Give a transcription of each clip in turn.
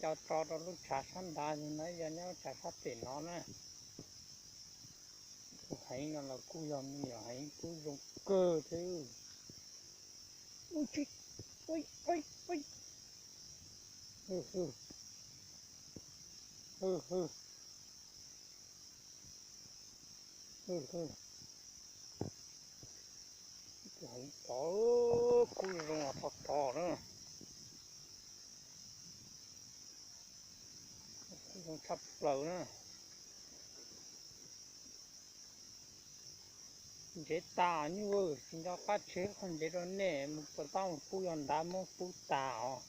Cov tso rau lub tshav sab nrad no, yog nyob lub tshav sab pem no na. Tus heev no los kuj yog me nyuam heev kub zoo kawg thiab. Tus heev tod, kub zoo tod tod na. Kub zoo tshaj plaws na. Ntsev tas nyuj, tsis nco qab tseg qhov ntsev rau nej, mus puas tab mus pub yog nrad muab pub tas os.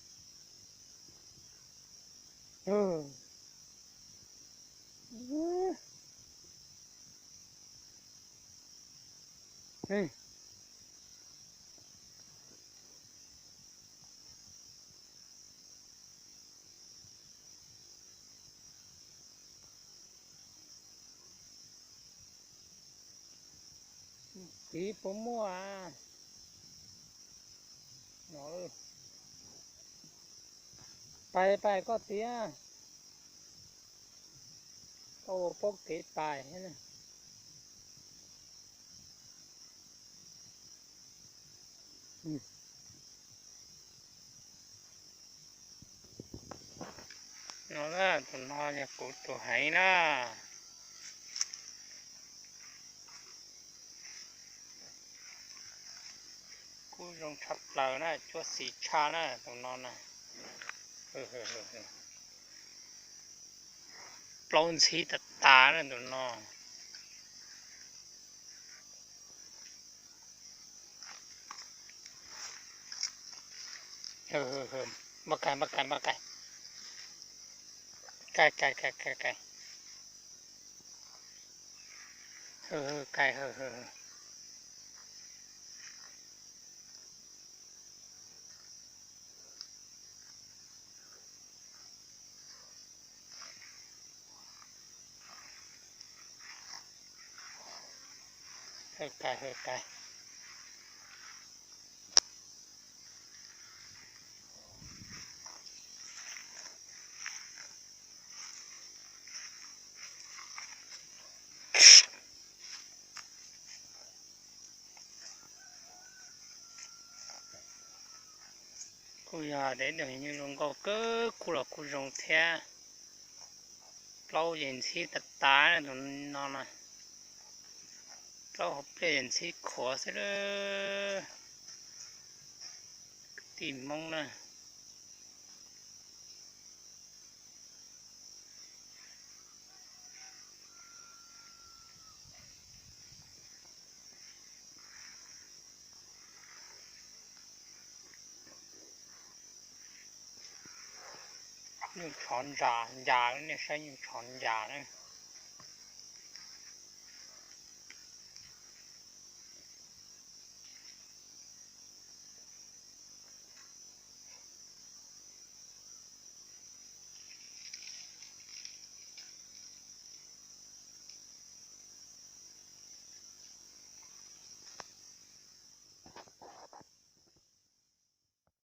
Tiv puas muaj? Pais, pais koj tiag. Koj ua paub kev pais. No, tus no yog kuv tus heev na. Kub zoo tshaj plaws na, cuab xim tshaj na tus no na. Plaub ntxhib tas tas na tus no. Npaj kais, npaj kais, npaj kais. Kais, kais, kais, kais, kais. Kais. Hawj kais, hawj kais. Kuj yog dev doog nyuj zoo nkauj kawg, kub los kuj zoo thiab. Plaub ces ntxhib tas tas tus no na. Plaub hauv pliaj ces ntxhib khuav xwb lawm. Kwv tij Hmoob na. Nyuj tshov ncas ncas, nej saib nyuj tshov ncas na.